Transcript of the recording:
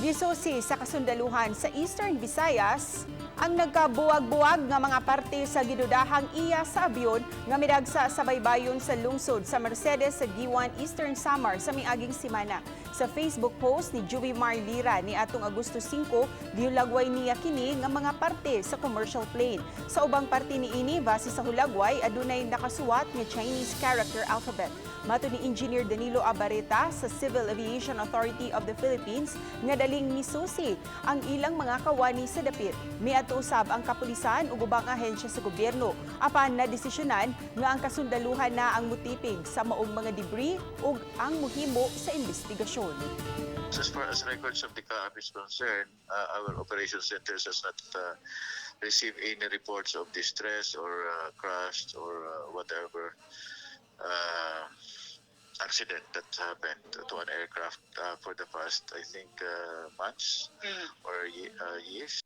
Gisusi sa kasundaluhan sa Eastern Visayas ang nagkabuwag-buwag nga mga parte sa gidudahang iya sa abyon nga midagsa sa baybayon sa lungsod sa Mercedes sa Guiuan, Eastern Samar sa miaging semana. Sa Facebook post ni Juvy Mar Lira ni atong Agosto 5, gihulagway niya kini nga mga parte sa commercial plane. Sa ubang parte niini, base sa hulagway, adunay nakasuwat nga Chinese character alphabet. Matod ni Engineer Danilo Abareta sa Civil Aviation Authority of the Philippines nga daling misusi ang ilang mga kawani sa dapit. Miadto usab ang kapulisan ug ubang ahensya sa gobyerno apan nadesisyonan nga ang kasundaluhan na ang mutipig sa maong mga debris ug ang muhimo sa investigasyon. As far as records of the CAAP is concerned, our operation centers has not received any reports of distress or crash or whatever accident that happened to an aircraft for the past, I think, months or years.